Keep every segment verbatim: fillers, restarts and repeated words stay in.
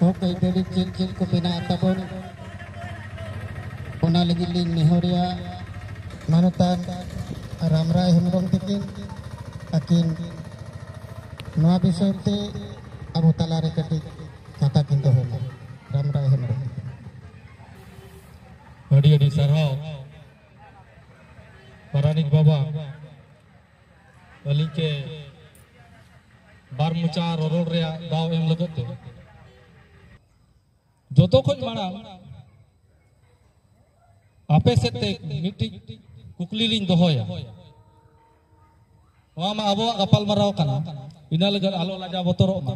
ᱦᱚᱠ ᱟᱹᱭᱫᱟᱹᱨᱤ ᱪᱮᱫ ᱪᱮᱫ ᱠᱚ ᱢᱮᱱᱟᱜ ᱛᱟᱵᱚᱱ, ᱚᱱᱟ ᱞᱟᱹᱜᱤᱫ ᱞᱤᱧ ᱱᱮᱦᱚᱨᱮᱭᱟ ᱢᱟᱱᱚᱛᱟᱱ ᱨᱟᱢᱨᱟᱭ ᱦᱮᱢᱵᱨᱚᱢ ᱛᱟᱹᱠᱤᱱ, ᱟᱹᱠᱤᱱ ᱱᱚᱣᱟ ᱵᱤᱥᱚᱭ ᱛᱮ ᱟᱵᱚ ᱛᱟᱞᱟᱨᱮ ᱠᱟᱹᱴᱤᱡ ᱠᱟᱛᱷᱟ ᱠᱤᱱ ᱫᱚᱦᱚᱭᱟ᱾ ᱨᱟᱢᱨᱟᱭ ᱦᱮᱢᱵᱨᱚᱢ᱾ ᱟᱹᱰᱤ ᱟᱹᱰᱤ ᱥᱟᱨᱦᱟᱣ ᱯᱟᱨᱟᱱᱤᱠ ᱵᱟᱵᱟ, ᱟᱹᱞᱤᱧ ᱠᱮ ᱵᱟᱨ ᱢᱚᱪᱟ ᱨᱚᱨᱚᱲ ᱨᱮᱭᱟᱜ ᱫᱟᱣ ᱮᱢ ᱞᱟᱹᱜᱤᱫ ᱛᱮ᱾ ᱡᱚᱛᱚ ᱠᱷᱚᱱ ᱢᱟᱲᱟᱝ ᱟᱯᱮ ᱥᱮᱫ ᱛᱮ ᱢᱤᱫᱴᱤᱡ ᱠᱩᱠᱞᱤ ᱞᱤᱧ ᱫᱚᱦᱚᱭᱟ᱾ ᱱᱚᱣᱟ ᱢᱟ ᱟᱵᱚᱣᱟᱜ ᱜᱟᱯᱟᱞᱢᱟᱨᱟᱣ ᱠᱟᱱᱟ, ᱤᱱᱟᱹ ᱞᱟᱹᱜᱤᱫ ᱟᱞᱚ ᱞᱟᱡᱟᱣ ᱵᱚᱛᱚᱨᱚᱜ ᱢᱟ᱾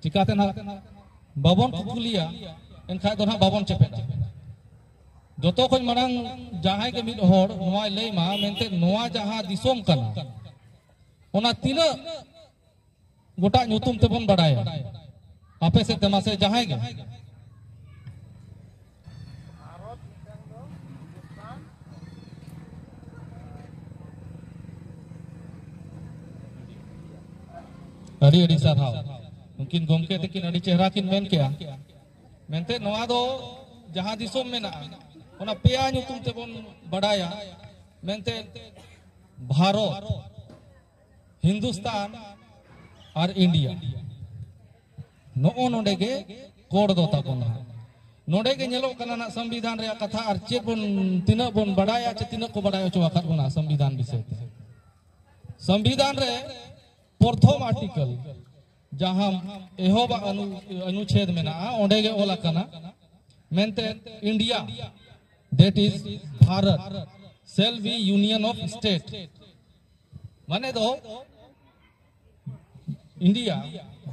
ᱪᱤᱠᱟᱛᱮ ᱱᱟᱦᱟᱜ ᱵᱟᱵᱚᱱ ᱠᱩᱠᱞᱤᱭᱟ, ᱮᱱᱠᱷᱟᱡ ᱫᱚ ᱱᱟᱦᱟᱜ ᱵᱟᱵᱚᱱ ᱪᱮᱯᱮᱫᱟ᱾ ᱡᱚᱛᱚ ᱠᱷᱚᱱ ᱢᱟᱲᱟᱝ ᱡᱟᱦᱟᱸᱭ ᱜᱮ ᱢᱤᱫ ᱦᱚᱲ ᱱᱚᱣᱟᱭ ᱞᱟᱹᱭ ᱢᱟ, ᱢᱮᱱᱛᱮ ᱱᱚᱣᱟ ᱡᱟᱦᱟᱸ ᱫᱤᱥᱚᱢ ᱠᱟᱱᱟ, ᱚᱱᱟ ᱛᱤᱱᱟᱹᱜ ᱜᱚᱴᱟ ᱧᱩᱛᱩᱢ ᱛᱮᱵᱚᱱ ᱵᱟᱲᱟᱭᱟ? ᱟᱯᱮ ᱥᱮᱫ ᱛᱮ ᱢᱟᱥᱮ ᱡᱟᱦᱟᱸᱭ ᱜᱮ᱾ ᱟᱹᱰᱤ ᱟᱹᱰᱤ ᱥᱟᱨᱦᱟᱣ᱾ ᱩᱱᱠᱤᱱ ᱜᱚᱢᱠᱮ ᱛᱟᱹᱠᱤᱱ ᱟᱹᱰᱤ ᱪᱮᱦᱨᱟ ᱠᱤᱱ ᱢᱮᱱ ᱠᱮᱜᱼᱟ᱾ ᱢᱮᱱᱛᱮ ᱱᱚᱣᱟ ᱫᱚ ᱡᱟᱦᱟᱸ ᱫᱤᱥᱚᱢ ᱢᱮᱱᱟᱜᱼᱟ, ᱚᱱᱟ ᱯᱮᱭᱟ ᱧᱩᱛᱩᱢ ᱛᱮᱵᱚᱱ ᱵᱟᱲᱟᱭᱟ᱾ ᱢᱮᱱᱛᱮ ᱵᱷᱟᱨᱚᱛ, ᱦᱤᱱᱫᱩᱥᱛᱟᱱ ᱟᱨ ᱤᱱᱰᱤᱭᱟ᱾ ᱱᱚᱜᱼᱚ ᱱᱚᱰᱮ ᱜᱮ ᱠᱳᱰ ᱫᱚ ᱛᱟᱵᱚᱱ ᱦᱟᱸᱜ᱾ ᱱᱚᱰᱮ ᱜᱮ ᱧᱮᱞᱚᱜ ᱠᱟᱱᱟ ᱱᱟᱜ ᱥᱚᱝᱵᱤᱫᱷᱟᱱ ᱨᱮᱭᱟᱜ ᱠᱟᱛᱷᱟ, ᱟᱨ ᱪᱮᱫ ᱵᱚᱱ, ᱛᱤᱱᱟᱹᱜ ᱵᱚᱱ ᱵᱟᱲᱟᱭᱟ ᱪᱮ ᱛᱤᱱᱟᱹᱜ ᱠᱚ ᱵᱟᱲᱟᱭ ᱦᱚᱪᱚ ᱟᱠᱟᱫ ᱵᱚᱱᱟ ᱥᱚᱝᱵᱤᱫᱷᱟᱱ ᱵᱤᱥᱚᱭ ᱛᱮ᱾ ᱥᱚᱝᱵᱤᱫᱷᱟᱱ ᱨᱮ ᱯᱨᱚᱛᱷᱚᱢ ᱟᱨᱴᱤᱠᱮᱞ, ᱡᱟᱦᱟᱸ ᱮᱦᱚᱵᱟᱜ ᱚᱱᱩ-, ᱚᱱᱩᱪᱷᱮᱫ ᱢᱮᱱᱟᱜᱼᱟ, ᱚᱸᱰᱮ ᱜᱮ ᱚᱞ ᱟᱠᱟᱱᱟ ᱢᱮᱱᱛᱮ, India, that is Bharat, shall be union of state. ᱢᱟᱱᱮ ᱫᱚ ᱤᱱᱰᱤᱭᱟ,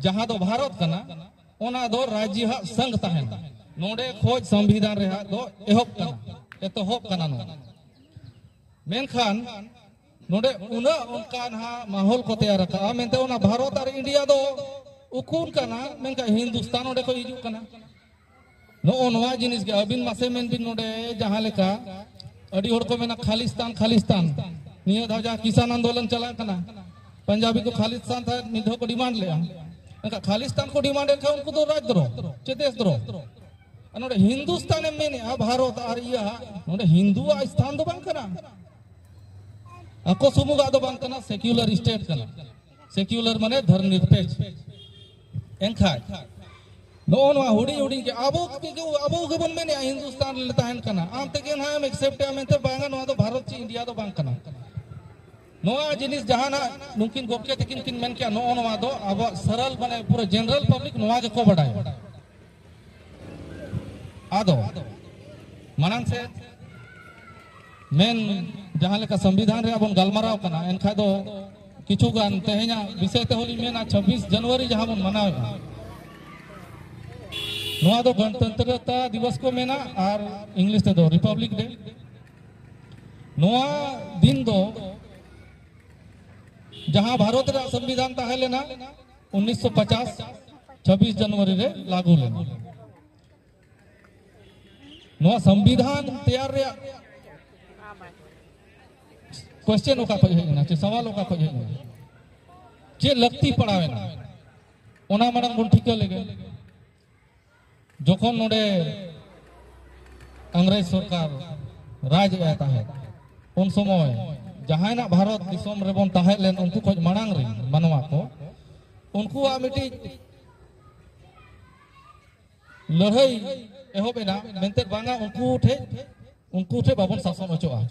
ᱡᱟᱦᱟᱸ ᱫᱚ ᱵᱷᱟᱨᱚᱛ ᱠᱟᱱᱟ, ᱚᱱᱟ ᱫᱚ ᱨᱟᱡᱽᱡᱚ ᱦᱟᱜ ᱥᱟᱝ ᱛᱟᱦᱮᱱᱟ᱾ ᱱᱚᱰᱮ ᱠᱷᱚᱡ ᱥᱚᱝᱵᱤᱫᱷᱟᱱ ᱨᱮᱭᱟᱜ ᱫᱚ ᱮᱦᱚᱵ ᱠᱟᱱᱟ, ᱮᱛᱚᱦᱚᱵ ᱠᱟᱱᱟ ᱱᱚᱣᱟ᱾ ᱢᱮᱱᱠᱷᱟᱱ ᱱᱚᱰᱮ ᱩᱱᱟᱹᱜ ᱚᱱᱠᱟ ᱱᱟᱦᱟᱜ ᱢᱟᱦᱚᱞ ᱠᱚ ᱛᱮᱭᱟᱨ ᱟᱠᱟᱫᱼᱟ, ᱢᱮᱱᱛᱮ ᱚᱱᱟ ᱵᱷᱟᱨᱚᱛ ᱟᱨ ᱤᱱᱰᱤᱭᱟ ᱫᱚ ᱩᱠᱩᱱ ᱠᱟᱱᱟ, ᱢᱮᱱᱠᱷᱟᱱ ᱦᱤᱱᱫᱩᱥᱛᱟᱱ ᱚᱸᱰᱮ ᱠᱷᱚᱡ ᱦᱤᱡᱩᱜ ᱠᱟᱱᱟ᱾ ᱱᱚᱜᱼᱚ ᱱᱚᱣᱟ ᱡᱤᱱᱤᱥ ᱜᱮ ᱟᱹᱵᱤᱱ ᱢᱟᱥᱮ ᱢᱮᱱ ᱵᱤᱱ, ᱱᱚᱰᱮ ᱡᱟᱦᱟᱸ ᱞᱮᱠᱟ ᱟᱹᱰᱤ ᱦᱚᱲ ᱠᱚ ᱢᱮᱱᱟ ᱠᱷᱟᱞᱤᱥᱛᱟᱱ, ᱠᱷᱟᱞᱤᱥᱛᱟᱱ᱾ ᱱᱤᱭᱟᱹ ᱫᱷᱟᱣ ᱡᱟᱦᱟᱸ ᱠᱤᱥᱟᱱ ᱟᱱᱫᱳᱞᱚᱱ ᱪᱟᱞᱟᱜ ᱠᱟᱱᱟ, ᱯᱟᱧᱡᱟᱵᱤ ᱠᱚ ᱠᱷᱟᱞᱤᱥᱛᱟᱱ ᱛᱟᱦᱮᱸᱫ ᱢᱤᱫ ᱫᱷᱟᱣ ᱠᱚ ᱰᱤᱢᱟᱱᱰ ᱞᱮᱜᱼᱟ᱾ ᱮᱱᱠᱷᱟᱱ ᱠᱷᱟᱞᱤᱥᱛᱟᱱ ᱠᱚ ᱰᱤᱢᱟᱱᱰ ᱮᱫ ᱠᱷᱟᱱ ᱩᱱᱠᱩ ᱫᱚ ᱨᱟᱡᱽ ᱫᱨᱳᱦ ᱪᱮ ᱫᱮᱥ ᱫᱨᱳᱦ᱾ ᱟᱨ ᱱᱚᱰᱮ ᱦᱤᱱᱫᱩᱥᱛᱟᱱ ᱮᱢ ᱢᱮᱱᱮᱜᱼᱟ, ᱵᱷᱟᱨᱚᱛ ᱟᱨ ᱤᱭᱟᱹ ᱦᱟᱸᱜ, ᱱᱚᱰᱮ ᱦᱤᱱᱫᱩᱣᱟᱜ ᱥᱛᱷᱟᱱ ᱫᱚ ᱵᱟᱝ ᱠᱟᱱᱟ᱾ ᱟᱠᱚ ᱥᱩᱢᱩᱝᱟᱜ ᱫᱚ ᱵᱟᱝ ᱠᱟᱱᱟ, ᱥᱮᱠᱩᱞᱟᱨ ᱥᱴᱮᱴ ᱠᱟᱱᱟ᱾ ᱥᱮᱠᱩᱞᱟᱨ ᱢᱟᱱᱮ ᱫᱷᱚᱨᱢ ᱱᱤᱨᱯᱮᱠᱷ᱾ ᱮᱱᱠᱷᱟᱱ ᱱᱚᱜᱼᱚ ᱱᱚᱣᱟ ᱦᱩᱰᱤᱧ ᱦᱩᱰᱤᱧ ᱜᱮ ᱟᱵᱚ ᱜᱮ, ᱟᱵᱚ ᱜᱮᱵᱚᱱ ᱢᱮᱱᱮᱜᱼᱟ ᱦᱤᱱᱫᱩᱥᱛᱟᱱ ᱨᱮᱞᱮ ᱛᱟᱦᱮᱱ ᱠᱟᱱᱟ, ᱟᱢ ᱛᱮᱜᱮ ᱱᱟᱦᱟᱜ ᱮᱢ ᱮᱠᱥᱮᱯᱴ ᱮᱜᱼᱟ ᱢᱮᱱᱛᱮ, ᱵᱟᱝᱟ, ᱱᱚᱣᱟ ᱫᱚ ᱵᱷᱟᱨᱚᱛ ᱪᱮ ᱤᱱᱰᱤᱭᱟ ᱫᱚ ᱵᱟᱝ ᱠᱟᱱᱟ᱾ ᱱᱚᱣᱟ ᱡᱤᱱᱤᱥ ᱡᱟᱦᱟᱱᱟᱜ ᱱᱩᱠᱤᱱ ᱜᱚᱢᱠᱮ ᱛᱟᱹᱠᱤᱱ ᱠᱤᱱ ᱢᱮᱱ ᱠᱮᱜᱼᱟ, ᱱᱚᱜᱼᱚ ᱱᱚᱣᱟ ᱫᱚ ᱟᱵᱚᱣᱟᱜ ᱥᱟᱨᱟᱞ, ᱢᱟᱱᱮ ᱯᱩᱨᱟᱹ ᱡᱮᱱᱟᱨᱟᱞ ᱯᱟᱵᱽᱞᱤᱠ ᱱᱚᱣᱟ ᱜᱮᱠᱚ ᱵᱟᱰᱟᱭᱟ᱾ ᱟᱫᱚ ᱢᱟᱲᱟᱝ ᱥᱮᱫ ᱢᱮᱱ, ᱡᱟᱦᱟᱸ ᱞᱮᱠᱟ ᱥᱚᱝᱵᱤᱫᱷᱟᱱ ᱨᱮᱭᱟᱜ ᱵᱚᱱ ᱜᱟᱞᱢᱟᱨᱟᱣ ᱠᱟᱱᱟ, ᱮᱱᱠᱷᱟᱱ ᱫᱚ ᱠᱤᱪᱷᱩ ᱜᱟᱱ ᱛᱮᱦᱮᱧᱟᱜ ᱵᱤᱥᱚᱭ ᱛᱮᱦᱚᱸ ᱞᱤᱧ ᱢᱮᱱᱟ, ᱪᱷᱟᱵᱵᱤᱥ ᱡᱟᱱᱩᱣᱟᱨᱤ ᱡᱟᱦᱟᱸ ᱵᱚᱱ ᱢᱟᱱᱟᱣᱮᱫᱼᱟ, ᱱᱚᱣᱟ ᱫᱚ ᱜᱚᱱᱛᱚᱱᱛᱨᱚᱛᱟ ᱫᱤᱵᱚᱥ ᱠᱚ ᱢᱮᱱᱟ ᱟᱨ ᱤᱝᱞᱤᱥ ᱛᱮᱫᱚ ᱨᱤᱯᱟᱵᱽᱞᱤᱠ ᱰᱮ᱾ ᱱᱚᱣᱟ ᱫᱤᱱ ᱫᱚ ᱡᱟᱦᱟᱸ ᱵᱷᱟᱨᱚᱛ ᱨᱮᱭᱟᱜ ᱥᱚᱝᱵᱤᱫᱷᱟᱱ ᱛᱟᱦᱮᱸ ᱞᱮᱱᱟ ᱩᱱᱤᱥᱥᱚ ᱯᱚᱪᱟᱥ, ᱪᱷᱟᱵᱵᱤᱥ ᱡᱟᱱᱩᱣᱟᱨᱤ ᱨᱮ ᱞᱟᱹᱜᱩ ᱞᱮᱱᱟ᱾ ᱱᱚᱣᱟ ᱥᱚᱝᱵᱤᱫᱷᱟᱱ ᱛᱮᱭᱟᱨ ᱨᱮᱭᱟᱜ ᱠᱚᱥᱪᱮᱱ ᱚᱠᱟ ᱠᱷᱚᱱ ᱦᱮᱡ ᱮᱱᱟ, ᱪᱮ ᱥᱟᱣᱟᱞ ᱚᱠᱟ ᱠᱷᱚᱱ ᱦᱮᱡ ᱮᱱᱟ, ᱪᱮᱫ ᱞᱟᱹᱠᱛᱤ ᱯᱟᱲᱟᱣ ᱮᱱᱟ, ᱚᱱᱟ ᱢᱟᱲᱟᱝ ᱵᱚᱱ ᱴᱷᱤᱠᱟᱹ ᱞᱮᱜᱮ᱾ ᱡᱚᱠᱷᱚᱱ ᱱᱚᱰᱮ ᱤᱝᱨᱮᱡᱽ ᱥᱚᱨᱠᱟᱨ ᱨᱟᱡᱽ ᱮᱫ ᱛᱟᱦᱮᱸᱫ, ᱩᱱ ᱥᱚᱢᱚᱭ ᱡᱟᱦᱟᱸᱭ ᱱᱟᱜ ᱵᱷᱟᱨᱚᱛ ᱫᱤᱥᱚᱢ ᱨᱮᱵᱚᱱ ᱛᱟᱦᱮᱸ ᱞᱮᱱ, ᱩᱱᱠᱩ ᱠᱷᱚᱱ ᱢᱟᱲᱟᱝ ᱨᱮᱱ ᱢᱟᱱᱣᱟ ᱠᱚ, ᱩᱱᱠᱩᱣᱟᱜ ᱢᱤᱫᱴᱤᱡ ᱞᱟᱹᱲᱦᱟᱹᱭ ᱮᱦᱚᱵ ᱮᱱᱟ, ᱢᱮᱱᱛᱮ ᱵᱟᱝᱟ, ᱩᱱᱠᱩ ᱴᱷᱮᱱ, ᱩᱱᱠᱩ ᱴᱷᱮᱱ ᱵᱟᱵᱚᱱ ᱥᱟᱥᱚᱱ ᱦᱚᱪᱚᱜᱼᱟ,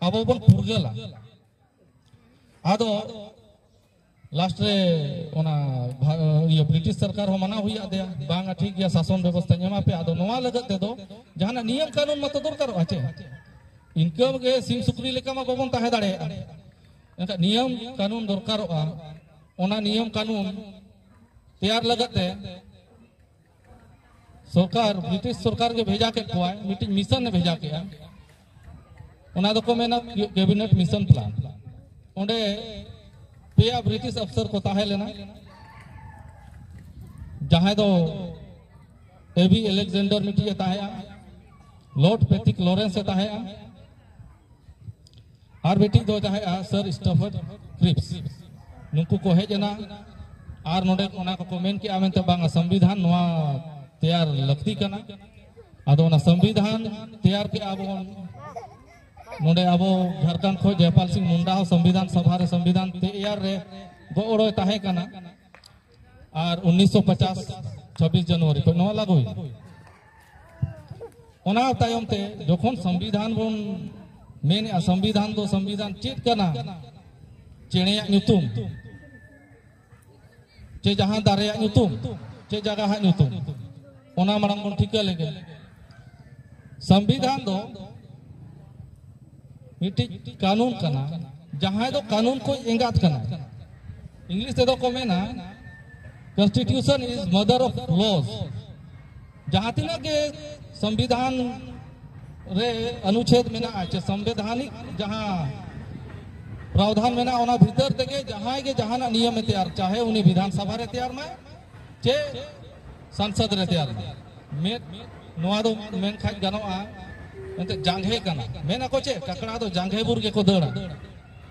ᱟᱵᱚ ᱵᱚᱱ ᱯᱷᱩᱨᱜᱟᱹᱞᱟ᱾ ᱟᱫᱚ ᱞᱟᱥᱴ ᱨᱮ ᱚᱱᱟ ᱵᱷᱟ-, ᱤᱭᱟᱹ, ᱵᱨᱤᱴᱤᱥ ᱥᱚᱨᱠᱟᱨ ᱦᱚᱸ ᱢᱟᱱᱟᱣ ᱦᱩᱭᱟᱫ ᱫᱮᱭᱟ, ᱵᱟᱝᱟ, ᱴᱷᱤᱠ ᱜᱮᱭᱟ, ᱥᱟᱥᱚᱱ ᱵᱮᱵᱚᱥᱛᱷᱟᱧ ᱮᱢᱟ ᱯᱮ᱾ ᱟᱫᱚ ᱱᱚᱣᱟ ᱞᱟᱹᱜᱤᱫ ᱛᱮᱫᱚ ᱡᱟᱦᱟᱱᱟᱜ ᱱᱤᱭᱚᱢ ᱠᱟᱹᱱᱩᱱ ᱢᱟᱛᱚ ᱫᱚᱨᱠᱟᱨᱚᱜᱼᱟ ᱪᱮ? ᱤᱱᱠᱟᱹ ᱜᱮ ᱥᱤᱢ ᱥᱩᱠᱨᱤ ᱞᱮᱠᱟ ᱢᱟ ᱵᱟᱵᱚᱱ ᱛᱟᱦᱮᱸ ᱫᱟᱲᱮᱭᱟᱜᱼᱟ᱾ ᱮᱱᱠᱷᱟᱱ ᱱᱤᱭᱚᱢ ᱠᱟᱹᱱᱩᱱ ᱫᱚᱨᱠᱟᱨᱚᱜᱼᱟ᱾ ᱚᱱᱟ ᱱᱤᱭᱚᱢ ᱠᱟᱹᱱᱩᱱ ᱛᱮᱭᱟᱨ ᱞᱟᱹᱜᱤᱫ ᱛᱮ ᱥᱚᱨᱠᱟᱨ, ᱵᱨᱤᱴᱤᱥ ᱥᱚᱨᱠᱟᱨ ᱜᱮ ᱵᱷᱮᱡᱟ ᱠᱮᱫ ᱠᱚᱣᱟᱭ, ᱢᱤᱫᱴᱤᱡ ᱢᱤᱥᱚᱱ ᱮ ᱵᱷᱮᱡᱟ ᱠᱮᱫᱼᱟ᱾ ᱚᱱᱟ ᱫᱚᱠᱚ ᱢᱮᱱᱟ ᱠᱮᱵᱤᱱᱮᱴ ᱢᱤᱥᱚᱱ ᱯᱞᱟᱱ᱾ ᱚᱸᱰᱮ ᱯᱮᱭᱟ ᱵᱨᱤᱴᱤᱥ ᱚᱯᱷᱤᱥᱟᱨ ᱠᱚ ᱛᱟᱦᱮᱸ ᱞᱮᱱᱟ, ᱡᱟᱦᱟᱸᱭ ᱫᱚ ᱮ ᱵᱤ ᱟᱞᱮᱠᱡᱟᱱᱰᱟᱨ ᱢᱤᱫᱴᱤᱡ ᱮ ᱛᱟᱦᱮᱸᱜᱼᱟ, ᱞᱚᱨᱰ ᱯᱮᱴᱨᱤᱠ ᱞᱚᱨᱮᱱᱥ ᱮ ᱛᱟᱦᱮᱸᱜᱼᱟ, ᱟᱨ ᱢᱤᱫᱴᱤᱡ ᱫᱚ ᱛᱟᱦᱮᱸᱜᱼᱟ ᱥᱟᱨ ᱥᱴᱟᱯᱷᱳᱨᱰ ᱠᱨᱤᱯᱥ᱾ ᱱᱩᱠᱩ ᱠᱚ ᱦᱮᱡ ᱮᱱᱟ᱾ ᱟᱨ ᱱᱚᱰᱮ ᱚᱱᱟ ᱠᱚᱠᱚ ᱢᱮᱱ ᱠᱮᱜᱼᱟ ᱢᱮᱱᱛᱮ, ᱵᱟᱝᱟ, ᱥᱚᱝᱵᱤᱫᱷᱟᱱ ᱱᱚᱣᱟ ᱛᱮᱭᱟᱨ ᱞᱟᱹᱠᱛᱤ ᱠᱟᱱᱟ᱾ ᱟᱫᱚ ᱚᱱᱟ ᱥᱚᱝᱵᱤᱫᱷᱟᱱ ᱛᱮᱭᱟᱨ ᱠᱮᱜᱼᱟ ᱵᱚᱱ, ᱱᱚᱰᱮ ᱟᱵᱚ ᱡᱷᱟᱲᱠᱷᱚᱸᱰ ᱠᱷᱚᱱ ᱡᱚᱭᱯᱟᱞ ᱥᱤᱝ ᱢᱩᱱᱰᱟ ᱦᱚᱸ ᱥᱚᱝᱵᱤᱫᱷᱟᱱ ᱥᱚᱵᱷᱟ ᱨᱮ ᱥᱚᱝᱵᱤᱫᱷᱟᱱ ᱛᱮᱭᱟᱨ ᱨᱮ ᱜᱚᱲᱚᱭ ᱛᱟᱦᱮᱸ ᱠᱟᱱᱟ᱾ ᱟᱨ ᱩᱱᱤᱥᱥᱚ ᱯᱚᱪᱟᱥ ᱪᱷᱟᱵᱵᱤᱥ ᱡᱟᱱᱩᱣᱟᱨᱤ ᱠᱷᱚᱱ ᱱᱚᱣᱟ ᱞᱟᱹᱜᱩᱭᱮᱱᱟ᱾ ᱚᱱᱟ ᱛᱟᱭᱚᱢ ᱛᱮ ᱡᱚᱠᱷᱚᱱ ᱥᱚᱝᱵᱤᱫᱷᱟᱱ ᱵᱚᱱ ᱢᱮᱱᱮᱜᱼᱟ, ᱥᱚᱝᱵᱤᱫᱷᱟᱱ ᱫᱚ ᱥᱚᱝᱵᱤᱫᱷᱟᱱ ᱪᱮᱫ ᱠᱟᱱᱟ? ᱪᱮᱬᱮᱭᱟᱜ ᱧᱩᱛᱩᱢ, ᱪᱮ ᱡᱟᱦᱟᱸ ᱫᱟᱨᱮᱭᱟᱜ ᱧᱩᱛᱩᱢ, ᱪᱮ ᱡᱟᱭᱜᱟ ᱦᱟᱜ ᱧᱩᱛᱩᱢ, ᱚᱱᱟ ᱢᱟᱲᱟᱝ ᱵᱚᱱ ᱴᱷᱤᱠᱟᱹ ᱞᱮᱜᱮ᱾ ᱥᱚᱝᱵᱤᱫᱷᱟᱱ ᱫᱚ ᱢᱤᱫᱴᱤᱡ ᱠᱟᱹᱱᱩᱱ ᱠᱟᱱᱟ, ᱡᱟᱦᱟᱸᱭ ᱫᱚ ᱠᱟᱹᱱᱩᱱ ᱠᱚ ᱮᱸᱜᱟᱛ ᱠᱟᱱᱟ᱾ ᱤᱝᱞᱤᱥ ᱛᱮᱫᱚ ᱠᱚ ᱢᱮᱱᱟ, "Constitution is mother of laws." ᱡᱟᱦᱟᱸ ᱛᱤᱱᱟᱹᱜ ᱜᱮ ᱥᱚᱝᱵᱤᱫᱷᱟᱱ ᱨᱮ ᱚᱱᱩᱪᱷᱮᱫ ᱢᱮᱱᱟᱜᱼᱟ, ᱪᱮ ᱥᱚᱝᱵᱤᱫᱷᱟᱱᱤᱠ ᱡᱟᱦᱟᱸ ᱯᱨᱟᱣᱫᱷᱟᱱ ᱢᱮᱱᱟᱜᱼᱟ, ᱚᱱᱟ ᱵᱷᱤᱛᱟᱹᱨ ᱛᱮᱜᱮ ᱡᱟᱦᱟᱸᱭ ᱜᱮ ᱡᱟᱦᱟᱱᱟᱜ ᱱᱤᱭᱚᱢᱮ ᱛᱮᱭᱟᱨ, ᱪᱟᱦᱮ ᱩᱱᱤ ᱵᱤᱫᱷᱟᱱ ᱥᱚᱵᱷᱟ ᱨᱮ ᱛᱮᱭᱟᱨ ᱢᱟᱭ, ᱪᱮ ᱥᱟᱝᱥᱚᱫ ᱨᱮ ᱛᱮᱭᱟᱨ ᱢᱟᱭ᱾ ᱢᱤᱫ ᱱᱚᱣᱟ ᱫᱚ ᱢᱮᱱ ᱠᱷᱟᱡ ᱜᱟᱱᱚᱜᱼᱟ, ᱮᱱᱛᱮ ᱡᱟᱸᱜᱮ ᱠᱟᱱᱟ᱾ ᱢᱮᱱ ᱟᱠᱚ ᱪᱮᱫ, ᱠᱟᱠᱲᱟ ᱫᱚ ᱡᱟᱸᱜᱮ ᱵᱩᱨ ᱜᱮᱠᱚ ᱫᱟᱹᱲᱟ᱾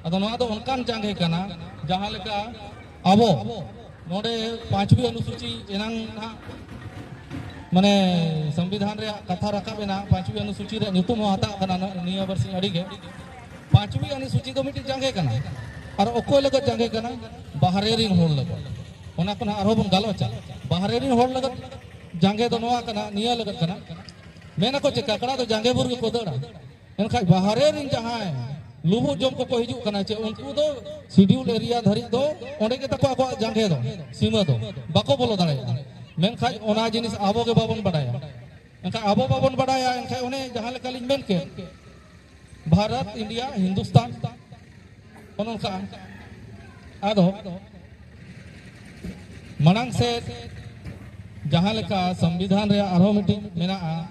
ᱟᱫᱚ ᱱᱚᱣᱟ ᱫᱚ ᱚᱱᱠᱟᱱ ᱡᱟᱸᱜᱮ ᱠᱟᱱᱟ, ᱡᱟᱦᱟᱸ ᱞᱮᱠᱟ ᱟᱵᱚ ᱱᱚᱰᱮ ᱯᱟᱸᱪᱣᱤ ᱚᱱᱩᱥᱩᱪᱤ ᱮᱱᱟᱝ ᱱᱟᱦᱟᱜ, ᱢᱟᱱᱮ, ᱥᱚᱝᱵᱤᱫᱷᱟᱱ ᱨᱮᱭᱟᱜ ᱠᱟᱛᱷᱟ ᱨᱟᱠᱟᱵ ᱮᱱᱟ, ᱯᱟᱸᱪᱣᱤ ᱚᱱᱩᱥᱩᱪᱤ ᱨᱮᱭᱟᱜ ᱧᱩᱛᱩᱢ ᱦᱚᱸ ᱦᱟᱛᱟᱣ ᱠᱟᱱᱟ ᱱᱤᱭᱟᱹ ᱵᱟᱨᱥᱤᱧ ᱟᱹᱰᱤ ᱜᱮ᱾ ᱯᱟᱸᱪᱣᱤ ᱚᱱᱩᱥᱩᱪᱤ ᱫᱚ ᱢᱤᱫᱴᱤᱡ ᱡᱟᱸᱜᱮ ᱠᱟᱱᱟ᱾ ᱟᱨ ᱚᱠᱚᱭ ᱞᱟᱹᱜᱤᱫ ᱡᱟᱸᱜᱮ ᱠᱟᱱᱟ? ᱵᱟᱦᱨᱮ ᱨᱤᱱ ᱦᱚᱲ ᱞᱟᱹᱜᱤᱫ᱾ ᱚᱱᱟ ᱠᱚ ᱱᱟᱦᱟᱜ ᱟᱨᱦᱚᱸ ᱵᱚᱱ ᱜᱟᱞᱚᱪᱟ᱾ ᱵᱟᱦᱨᱮ ᱨᱤᱱ ᱦᱚᱲ ᱞᱟᱹᱜᱤᱫ ᱡᱟᱸᱜᱮ ᱫᱚ ᱱᱚᱣᱟ ᱠᱟᱱᱟ, ᱱᱤᱭᱟᱹ ᱞᱟᱹᱜᱤᱫ ᱠᱟᱱᱟ᱾ ᱢᱮᱱ ᱟᱠᱚ ᱪᱮ, ᱠᱟᱠᱲᱟ ᱫᱚ ᱡᱟᱸᱜᱮ ᱵᱩᱨ ᱜᱮᱠᱚ ᱫᱟᱹᱲᱟ᱾ ᱮᱱᱠᱷᱟᱡ ᱵᱟᱦᱨᱮ ᱨᱤᱱ ᱡᱟᱦᱟᱸᱭ ᱞᱩᱵᱩᱜ ᱡᱚᱢ ᱠᱚᱠᱚ ᱦᱤᱡᱩᱜ ᱠᱟᱱᱟ ᱪᱮ, ᱩᱱᱠᱩ ᱫᱚ ᱥᱤᱰᱤᱭᱩᱞ ᱮᱨᱤᱭᱟ ᱫᱷᱟᱹᱨᱤᱡ ᱫᱚ ᱚᱸᱰᱮ ᱜᱮ ᱛᱟᱠᱚ ᱟᱠᱚᱣᱟᱜ ᱡᱟᱸᱜᱮ ᱫᱚ, ᱥᱤᱢᱟᱹ ᱫᱚ, ᱵᱟᱠᱚ ᱵᱚᱞᱚ ᱫᱟᱲᱮᱭᱟᱜᱼᱟ᱾ ᱢᱮᱱᱠᱷᱟᱡ ᱚᱱᱟ ᱡᱤᱱᱤᱥ ᱟᱵᱚ ᱜᱮ ᱵᱟᱵᱚᱱ ᱵᱟᱰᱟᱭᱟ᱾ ᱮᱱᱠᱷᱟᱡ ᱟᱵᱚ ᱵᱟᱵᱚᱱ ᱵᱟᱰᱟᱭᱟ, ᱮᱱᱠᱷᱟᱡ ᱚᱱᱮ ᱡᱟᱦᱟᱸ ᱞᱮᱠᱟ ᱞᱤᱧ ᱢᱮᱱ ᱠᱮᱫ, ᱵᱷᱟᱨᱚᱛ, ᱤᱱᱰᱤᱭᱟ, ᱦᱤᱱᱫᱩᱥᱛᱟᱱ, ᱚᱱᱮ ᱚᱱᱠᱟ᱾ ᱟᱫᱚ ᱢᱟᱲᱟᱝ ᱥᱮᱫ ᱡᱟᱦᱟᱸ ᱞᱮᱠᱟ ᱥᱚᱝᱵᱤᱫᱷᱟᱱ ᱨᱮᱭᱟᱜ ᱟᱨᱦᱚᱸ ᱢᱤᱫᱴᱤᱡ ᱢᱮᱱᱟᱜᱼᱟ,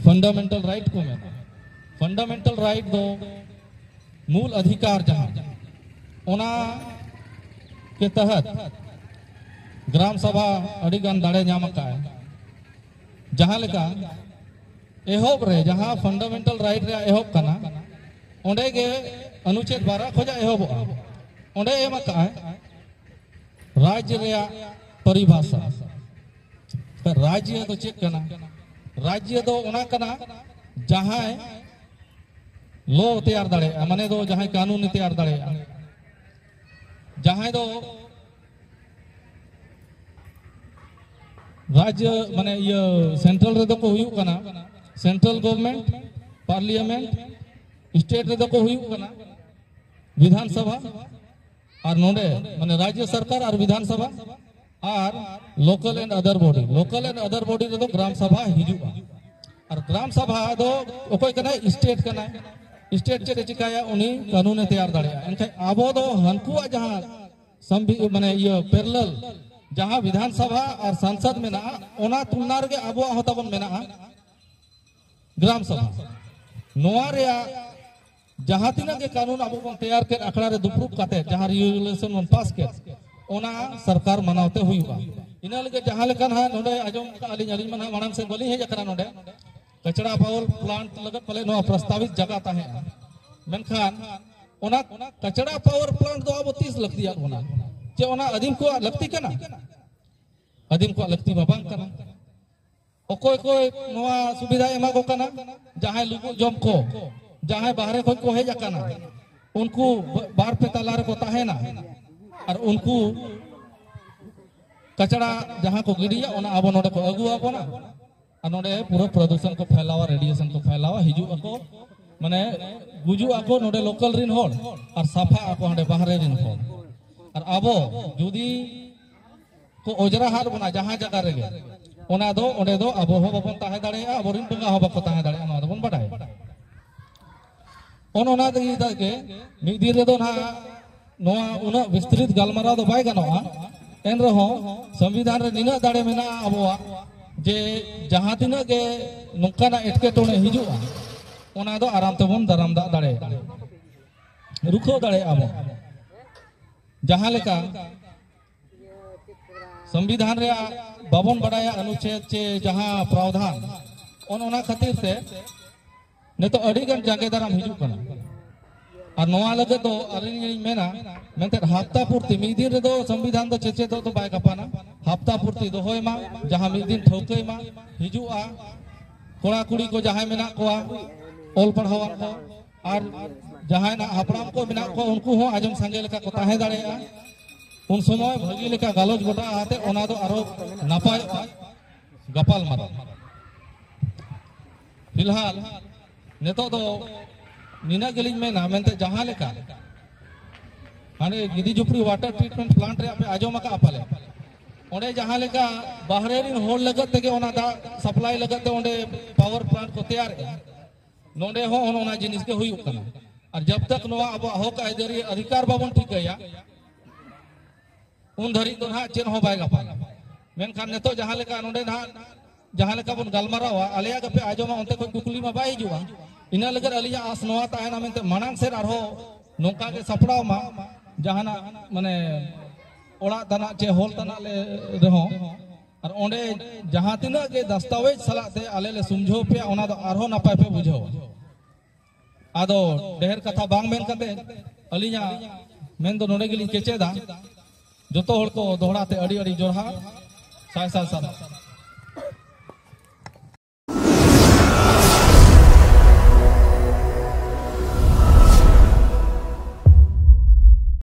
ᱯᱷᱟᱱᱰᱟᱢᱮᱱᱴᱟᱞ ᱨᱟᱭᱤᱴ ᱠᱚ ᱢᱮᱱᱟ᱾ ᱯᱷᱟᱱᱰᱟᱢᱮᱱᱴᱟᱞ ᱨᱟᱭᱤᱴ ᱫᱚ ᱢᱩᱞ ᱚᱫᱷᱤᱠᱟᱨ ᱡᱟᱦᱟᱸ, ᱚᱱᱟ ᱠᱮ ᱛᱟᱦᱟᱛ ᱜᱨᱟᱢ ᱥᱟᱵᱷᱟ ᱟᱹᱰᱤ ᱜᱟᱱ ᱫᱟᱲᱮ ᱧᱟᱢ ᱟᱠᱟᱫᱼᱟᱭ᱾ ᱡᱟᱦᱟᱸ ᱞᱮᱠᱟ ᱮᱦᱚᱵ ᱨᱮ ᱡᱟᱦᱟᱸ ᱯᱷᱟᱱᱰᱟᱢᱮᱱᱴᱟᱞ ᱨᱟᱭᱤᱴ ᱨᱮᱭᱟᱜ ᱮᱦᱚᱵ ᱠᱟᱱᱟ, ᱚᱸᱰᱮ ᱜᱮ ᱚᱱᱩᱪᱷᱮᱫ ᱵᱟᱨᱟ ᱠᱷᱚᱱᱟᱜ ᱮᱦᱚᱵᱚᱜᱼᱟ᱾ ᱚᱸᱰᱮ ᱮᱢ ᱟᱠᱟᱫᱼᱟᱭ, ᱨᱟᱡᱽ ᱨᱮᱭᱟᱜ ᱯᱚᱨᱤᱵᱷᱟᱥᱟ᱾ ᱨᱟᱡᱽᱭᱚ ᱫᱚ ᱪᱮᱫ ᱠᱟᱱᱟ? ᱨᱟᱡᱽᱭᱚ ᱫᱚ ᱚᱱᱟ ᱠᱟᱱᱟ ᱡᱟᱦᱟᱸᱭ ᱞᱚ ᱛᱮᱭᱟᱨ ᱫᱟᱲᱮᱭᱟᱜᱼᱟ, ᱢᱟᱱᱮ ᱫᱚ ᱡᱟᱦᱟᱸᱭ ᱠᱟᱹᱱᱩᱱᱮ ᱛᱮᱭᱟᱨ ᱫᱟᱲᱮᱭᱟᱜᱼᱟ, ᱡᱟᱦᱟᱸᱭ ᱫᱚ ᱨᱟᱡᱽᱭᱚ ᱢᱟᱱᱮ ᱤᱭᱟᱹ ᱥᱮᱱᱴᱨᱟᱞ ᱨᱮᱫᱚ ᱠᱚ ᱦᱩᱭᱩᱜ ᱠᱟᱱᱟ ᱥᱮᱱᱴᱨᱟᱞ ᱜᱚᱵᱷᱚᱨᱱᱢᱮᱱᱴ, ᱯᱟᱨᱞᱤᱭᱟᱢᱮᱱᱴ, ᱥᱴᱮᱴ ᱨᱮᱫᱚ ᱠᱚ ᱦᱩᱭᱩᱜ ᱠᱟᱱᱟ ᱵᱤᱫᱷᱟᱱ ᱥᱚᱵᱷᱟ, ᱟᱨ ᱱᱚᱰᱮ ᱢᱟᱱᱮ ᱨᱟᱡᱽᱭᱚ ᱥᱚᱨᱠᱟᱨ ᱟᱨ ᱵᱤᱫᱷᱟᱱ ᱥᱚᱵᱷᱟ ᱟᱨ local and other body, local and other body ᱨᱮᱫᱚ ᱜᱨᱟᱢ ᱥᱚᱵᱷᱟ ᱦᱤᱡᱩᱜᱼᱟ᱾ ᱟᱨ ᱜᱨᱟᱢ ᱥᱚᱵᱷᱟ ᱫᱚ ᱚᱠᱚᱭ ᱠᱟᱱᱟᱭ? ᱥᱴᱮᱴ ᱠᱟᱱᱟᱭ᱾ ᱥᱴᱮᱴ ᱪᱮᱫ ᱮ ᱪᱤᱠᱟᱹᱭᱟ? ᱩᱱᱤ ᱠᱟᱹᱱᱩᱱᱮ ᱛᱮᱭᱟᱨ ᱫᱟᱲᱮᱭᱟᱜᱼᱟ᱾ ᱮᱱᱠᱷᱟᱱ ᱟᱵᱚ ᱫᱚ ᱦᱟᱱᱠᱩᱣᱟᱜ ᱡᱟᱦᱟᱸ ᱥᱚᱝᱵᱤ- ᱢᱟᱱᱮ ᱤᱭᱟᱹ ᱯᱮᱨᱞᱟᱞ ᱡᱟᱦᱟᱸ ᱵᱤᱫᱷᱟᱱ ᱥᱚᱵᱷᱟ ᱟᱨ ᱥᱚᱝᱥᱚᱫ ᱢᱮᱱᱟᱜᱼᱟ, ᱚᱱᱟ ᱛᱩᱞᱱᱟ ᱨᱮᱜᱮ ᱟᱵᱚᱣᱟᱜ ᱦᱚᱸ ᱛᱟᱵᱚᱱ ᱢᱮᱱᱟᱜᱼᱟ ᱜᱨᱟᱢ ᱥᱚᱵᱷᱟ᱾ ᱱᱚᱣᱟ ᱨᱮᱭᱟᱜ ᱡᱟᱦᱟᱸ ᱛᱤᱱᱟᱹᱜ ᱜᱮ ᱠᱟᱹᱱᱩᱱ ᱟᱵᱚ ᱵᱚᱱ ᱛᱮᱭᱟᱨ ᱠᱮᱫ, ᱟᱠᱷᱲᱟ ᱨᱮ ᱫᱩᱯᱲᱩᱵ ᱠᱟᱛᱮ ᱡᱟᱦᱟᱸ ᱨᱮᱡᱩᱞᱮᱥᱚᱱ ᱵᱚᱱ ᱯᱟᱥ ᱠᱮᱫ, ᱚᱱᱟ ᱥᱚᱨᱠᱟᱨ ᱢᱟᱱᱟᱣ ᱛᱮ ᱦᱩᱭᱩᱜᱼᱟ᱾ ᱤᱱᱟᱹ ᱞᱟᱹᱜᱤᱫ ᱡᱟᱦᱟᱸ ᱞᱮᱠᱟ ᱱᱟᱦᱟᱜ ᱱᱚᱰᱮ ᱟᱸᱡᱚᱢ ᱠᱟᱜᱼᱟ ᱞᱤᱧ, ᱟᱹᱞᱤᱧ ᱢᱟ ᱱᱟᱦᱟᱜ ᱢᱟᱲᱟᱝ ᱥᱮᱫ ᱵᱟᱹᱞᱤᱧ ᱦᱮᱡ ᱟᱠᱟᱱᱟ ᱱᱚᱰᱮ, ᱠᱟᱪᱲᱟ ᱯᱟᱣᱟᱨ ᱯᱞᱟᱱᱴ ᱞᱟᱹᱜᱤᱫ ᱯᱟᱞᱮ ᱱᱚᱣᱟ ᱯᱨᱚᱥᱛᱟᱵᱤᱛ ᱡᱟᱭᱜᱟ ᱛᱟᱦᱮᱸᱜᱼᱟ, ᱢᱮᱱᱠᱷᱟᱱ ᱚᱱᱟ ᱠᱟᱪᱲᱟ ᱯᱟᱣᱟᱨ ᱯᱞᱟᱱᱴ ᱫᱚ ᱟᱵᱚ ᱛᱤᱥ ᱞᱟᱹᱠᱛᱤᱭᱟᱜ ᱵᱚᱱᱟ? ᱪᱮ ᱚᱱᱟ ᱟᱹᱫᱤᱢ ᱠᱚᱣᱟᱜ ᱞᱟᱹᱠᱛᱤ ᱠᱟᱱᱟ? ᱟᱹᱫᱤᱢ ᱠᱚᱣᱟᱜ ᱞᱟᱹᱠᱛᱤ ᱢᱟ ᱵᱟᱝ ᱠᱟᱱᱟ᱾ ᱚᱠᱚᱭ ᱠᱚ ᱱᱚᱣᱟ ᱥᱩᱵᱤᱫᱷᱟ ᱮᱢᱟ ᱠᱚ ᱠᱟᱱᱟ? ᱡᱟᱦᱟᱸᱭ ᱞᱩᱵᱩᱜ ᱡᱚᱢ ᱠᱚ, ᱡᱟᱦᱟᱸᱭ ᱵᱟᱦᱨᱮ ᱠᱷᱚᱱ ᱠᱚ ᱦᱮᱡ ᱟᱠᱟᱱᱟ, ᱩᱱᱠᱩ ᱵᱟᱨ ᱯᱮ ᱛᱟᱞᱟ ᱨᱮᱠᱚ ᱛᱟᱦᱮᱱᱟ, ᱟᱨ ᱩᱱᱠᱩ ᱠᱟᱪᱲᱟ ᱡᱟᱦᱟᱸ ᱠᱚ ᱜᱤᱰᱤᱭᱟ, ᱚᱱᱟ ᱟᱵᱚ ᱱᱚᱰᱮ ᱠᱚ ᱟᱹᱜᱩ ᱟᱵᱚᱱᱟ᱾ ᱟᱨ ᱱᱚᱰᱮ ᱯᱩᱨᱟᱹ ᱯᱨᱚᱫᱩᱥᱚᱱ ᱠᱚ ᱯᱷᱮᱞᱟᱣᱟ, ᱨᱮᱰᱤᱭᱮᱥᱚᱱ ᱠᱚ ᱯᱷᱮᱞᱟᱣᱟ, ᱦᱤᱡᱩᱜ ᱟᱠᱚ, ᱢᱟᱱᱮ ᱜᱩᱡᱩᱜ ᱟᱠᱚ ᱱᱚᱰᱮ ᱞᱳᱠᱟᱞ ᱨᱤᱱ ᱦᱚᱲ, ᱟᱨ ᱥᱟᱯᱷᱟ ᱟᱠᱚ ᱦᱟᱸᱰᱮ ᱵᱟᱦᱨᱮ ᱨᱤᱱ ᱦᱚᱲ᱾ ᱟᱨ ᱟᱵᱚ ᱡᱩᱫᱤ ᱠᱚ ᱚᱡᱽᱨᱟ ᱦᱟᱫ ᱵᱚᱱᱟ ᱡᱟᱦᱟᱸ ᱡᱟᱭᱜᱟ ᱨᱮᱜᱮ, ᱚᱱᱟ ᱫᱚ, ᱚᱸᱰᱮ ᱫᱚ ᱟᱵᱚ ᱦᱚᱸ ᱵᱟᱵᱚᱱ ᱛᱟᱦᱮᱸ ᱫᱟᱲᱮᱭᱟᱜᱼᱟ, ᱟᱵᱚᱨᱮᱱ ᱵᱚᱸᱜᱟ ᱦᱚᱸ ᱵᱟᱠᱚ ᱛᱟᱦᱮᱸ ᱫᱟᱲᱮᱭᱟᱜᱼᱟ, ᱱᱚᱣᱟ ᱫᱚᱵᱚᱱ ᱵᱟᱰᱟᱭᱟ᱾ ᱚᱱ ᱚᱱᱟ ᱤᱫᱤ ᱠᱟᱛᱮ ᱜᱮ ᱢᱤᱫ ᱫᱤᱱ ᱨᱮᱫᱚ ᱱᱟᱦᱟᱜ ᱱᱚᱣᱟ ᱩᱱᱟᱹᱜ ᱵᱤᱥᱛᱨᱤᱛ ᱜᱟᱞᱢᱟᱨᱟᱣ ᱫᱚ ᱵᱟᱭ ᱜᱟᱱᱚᱜᱼᱟ᱾ ᱮᱱ ᱨᱮᱦᱚᱸ ᱥᱚᱝᱵᱤᱫᱷᱟᱱ ᱨᱮ ᱱᱤᱱᱟᱹᱜ ᱫᱟᱲᱮ ᱢᱮᱱᱟᱜᱼᱟ ᱟᱵᱚᱣᱟᱜ, ᱡᱮ ᱡᱟᱦᱟᱸ ᱛᱤᱱᱟᱹᱜ ᱜᱮ ᱱᱚᱝᱠᱟᱱᱟᱜ ᱮᱴᱠᱮᱴᱚᱬᱮ ᱦᱤᱡᱩᱜᱼᱟ, ᱚᱱᱟ ᱫᱚ ᱟᱨᱟᱢ ᱛᱮᱵᱚᱱ ᱫᱟᱨᱟᱢ ᱫᱟᱜ ᱫᱟᱲᱮᱭᱟᱜᱼᱟ, ᱨᱩᱠᱷᱟᱹᱣ ᱫᱟᱲᱮᱭᱟᱜᱼᱟ ᱵᱚᱱ᱾ ᱡᱟᱦᱟᱸ ᱞᱮᱠᱟ ᱥᱚᱝᱵᱤᱫᱷᱟᱱ ᱨᱮᱭᱟᱜ ᱵᱟᱵᱚᱱ ᱵᱟᱰᱟᱭᱟ ᱚᱱᱩᱪᱷᱮᱫ ᱪᱮ ᱡᱟᱦᱟᱸ ᱯᱨᱟᱣᱫᱷᱟᱱ, ᱚᱱ ᱚᱱᱟ ᱠᱷᱟᱹᱛᱤᱨ ᱛᱮ ᱱᱤᱛᱚᱜ ᱟᱹᱰᱤ ᱜᱟᱱ ᱡᱟᱸᱜᱮ ᱫᱟᱨᱟᱢ ᱦᱤᱡᱩᱜ ᱠᱟᱱᱟ᱾ ᱟᱨ ᱱᱚᱣᱟ ᱞᱟᱹᱜᱤᱫ ᱫᱚ ᱟᱹᱞᱤᱧ ᱞᱤᱧ ᱢᱮᱱᱟ, ᱢᱮᱱᱛᱮ ᱦᱟᱯᱛᱟ ᱯᱩᱨᱛᱤ ᱢᱤᱫ ᱫᱤᱱ ᱨᱮᱫᱚ ᱥᱚᱝᱵᱤᱫᱷᱟᱱ ᱫᱚ ᱪᱮᱪᱮᱫᱚᱜ ᱫᱚ ᱵᱟᱭ ᱜᱟᱯᱟᱱᱟ᱾ ᱦᱟᱯᱛᱟ ᱯᱩᱨᱛᱤ ᱫᱚᱦᱚᱭ ᱢᱟ, ᱡᱟᱦᱟᱸ ᱢᱤᱫ ᱫᱤᱱ ᱴᱷᱟᱹᱣᱠᱟᱹᱭ ᱢᱟ, ᱦᱤᱡᱩᱜᱼᱟ, ᱠᱚᱲᱟ ᱠᱩᱲᱤ ᱠᱚ ᱡᱟᱦᱟᱸᱭ ᱢᱮᱱᱟᱜ ᱠᱚᱣᱟ, ᱚᱞ ᱯᱟᱲᱦᱟᱣᱟᱱ ᱠᱚ, ᱟᱨ ᱡᱟᱦᱟᱸᱭ ᱱᱟᱜ ᱦᱟᱯᱲᱟᱢ ᱠᱚ ᱢᱮᱱᱟᱜ ᱠᱚᱣᱟ, ᱩᱱᱠᱩ ᱦᱚᱸ ᱟᱸᱡᱚᱢ ᱥᱟᱸᱜᱮ ᱞᱮᱠᱟ ᱠᱚ ᱛᱟᱦᱮᱸ ᱫᱟᱲᱮᱭᱟᱜᱼᱟ᱾ ᱩᱱ ᱥᱚᱢᱚᱭ ᱵᱷᱟᱹᱜᱤ ᱞᱮᱠᱟ ᱜᱟᱞᱚᱪ ᱜᱚᱴᱟ ᱟᱛᱮ ᱚᱱᱟ ᱫᱚ ᱟᱨᱦᱚᱸ ᱱᱟᱯᱟᱭᱚᱜᱼᱟ᱾ ᱜᱟᱯᱟᱞ ᱢᱟᱨᱟᱣ᱾ ᱯᱷᱤᱞᱦᱟᱞ ᱱᱤᱛᱚᱜ ᱫᱚ ᱱᱤᱱᱟᱹᱜ ᱜᱮᱞᱤᱧ ᱢᱮᱱᱟ, ᱢᱮᱱᱛᱮ ᱡᱟᱦᱟᱸ ᱞᱮᱠᱟ ᱦᱟᱱᱮ ᱜᱤᱫᱤ ᱡᱩᱯᱲᱤ ᱣᱟᱴᱟᱨ ᱴᱨᱤᱴᱢᱮᱱᱴ ᱯᱞᱟᱱᱴ ᱨᱮᱭᱟᱜ ᱯᱮ ᱟᱸᱡᱚᱢ ᱟᱠᱟᱫᱼᱟ ᱯᱟᱞᱮ, ᱚᱸᱰᱮ ᱡᱟᱦᱟᱸ ᱞᱮᱠᱟ ᱵᱟᱦᱨᱮ ᱨᱮᱱ ᱦᱚᱲ ᱞᱟᱹᱜᱤᱫ ᱛᱮᱜᱮ ᱚᱱᱟ ᱫᱟᱜ ᱥᱟᱯᱞᱟᱭ ᱞᱟᱹᱜᱤᱫ ᱛᱮ ᱚᱸᱰᱮ ᱯᱟᱣᱟᱨ ᱯᱞᱟᱱᱴ ᱠᱚ ᱛᱮᱭᱟᱨᱮᱜᱼᱟ, ᱱᱚᱸᱰᱮ ᱦᱚᱸ ᱚᱱ ᱚᱱᱟ ᱡᱤᱱᱤᱥ ᱜᱮ ᱦᱩᱭᱩᱜ ᱠᱟᱱᱟ᱾ ᱟᱨ ᱡᱟᱵ ᱛᱟᱠ ᱱᱚᱣᱟ ᱟᱵᱚᱣᱟᱜ ᱦᱚᱠ ᱟᱹᱭᱫᱟᱹᱨᱤ ᱚᱫᱷᱤᱠᱟᱨ ᱵᱟᱵᱚᱱ ᱴᱷᱤᱠᱟᱹᱭᱟ, ᱩᱱ ᱫᱷᱟᱹᱨᱤᱡ ᱫᱚ ᱱᱟᱦᱟᱜ ᱪᱮᱫ ᱦᱚᱸ ᱵᱟᱭ ᱜᱟᱯᱟᱱᱟ᱾ ᱢᱮᱱᱠᱷᱟᱱ ᱱᱤᱛᱚᱜ ᱡᱟᱦᱟᱸ ᱞᱮᱠᱟ ᱱᱚᱸᱰᱮ ᱱᱟᱦᱟᱜ ᱡᱟᱦᱟᱸ ᱞᱮᱠᱟ ᱵᱚᱱ ᱜᱟᱞᱢᱟᱨᱟᱣᱟ, ᱟᱞᱮᱭᱟᱜ ᱜᱮᱯᱮ ᱟᱸᱡᱚᱢᱟ, ᱚᱱᱛᱮ ᱠᱷᱚᱱ ᱠᱩᱠᱞᱤ ᱢᱟ ᱵᱟᱭ ᱦᱤᱡᱩᱜᱼᱟ᱾ ᱤᱱᱟᱹ ᱞᱟᱹᱜᱤᱫ ᱟᱹᱞᱤᱧᱟᱜ ᱟᱥ ᱱᱚᱣᱟ ᱛᱟᱦᱮᱱᱟ ᱢᱮᱱᱛᱮ ᱢᱟᱲᱟᱝ ᱥᱮᱫ ᱟᱨᱦᱚᱸ ᱱᱚᱝᱠᱟ ᱜᱮ ᱥᱟᱯᱲᱟᱣ ᱢᱟ, ᱡᱟᱦᱟᱱᱟᱜ ᱢᱟᱱᱮ ᱚᱲᱟᱜ ᱛᱟᱱᱟᱜ ᱪᱮ ᱦᱚᱞ ᱛᱟᱱᱟᱜ ᱞᱮ ᱨᱮᱦᱚᱸ, ᱟᱨ ᱚᱸᱰᱮ ᱡᱟᱦᱟᱸ ᱛᱤᱱᱟᱹᱜ ᱜᱮ ᱫᱟᱥᱛᱟᱣᱮᱡᱽ ᱥᱟᱞᱟᱜ ᱛᱮ ᱟᱞᱮ ᱞᱮ ᱥᱩᱢᱡᱷᱟᱹᱣ ᱯᱮᱭᱟ, ᱚᱱᱟ ᱫᱚ ᱟᱨᱦᱚᱸ ᱱᱟᱯᱟᱭ ᱯᱮ ᱵᱩᱡᱷᱟᱹᱣᱟ᱾ ᱟᱫᱚ ᱰᱷᱮᱨ ᱠᱟᱛᱷᱟ ᱵᱟᱝ ᱢᱮᱱ ᱠᱟᱛᱮ ᱟᱹᱞᱤᱧᱟᱜ ᱢᱮᱱ ᱫᱚ ᱱᱚᱰᱮ ᱜᱮᱞᱤᱧ ᱠᱮᱪᱮᱫᱟ᱾ ᱡᱚᱛᱚ ᱦᱚᱲ ᱠᱚ ᱫᱚᱦᱲᱟ ᱛᱮ ᱟᱹᱰᱤ ᱟᱹᱰᱤ ᱡᱚᱦᱟᱨ, ᱥᱟᱭ ᱥᱟᱭ ᱥᱟᱨᱦᱟᱣ᱾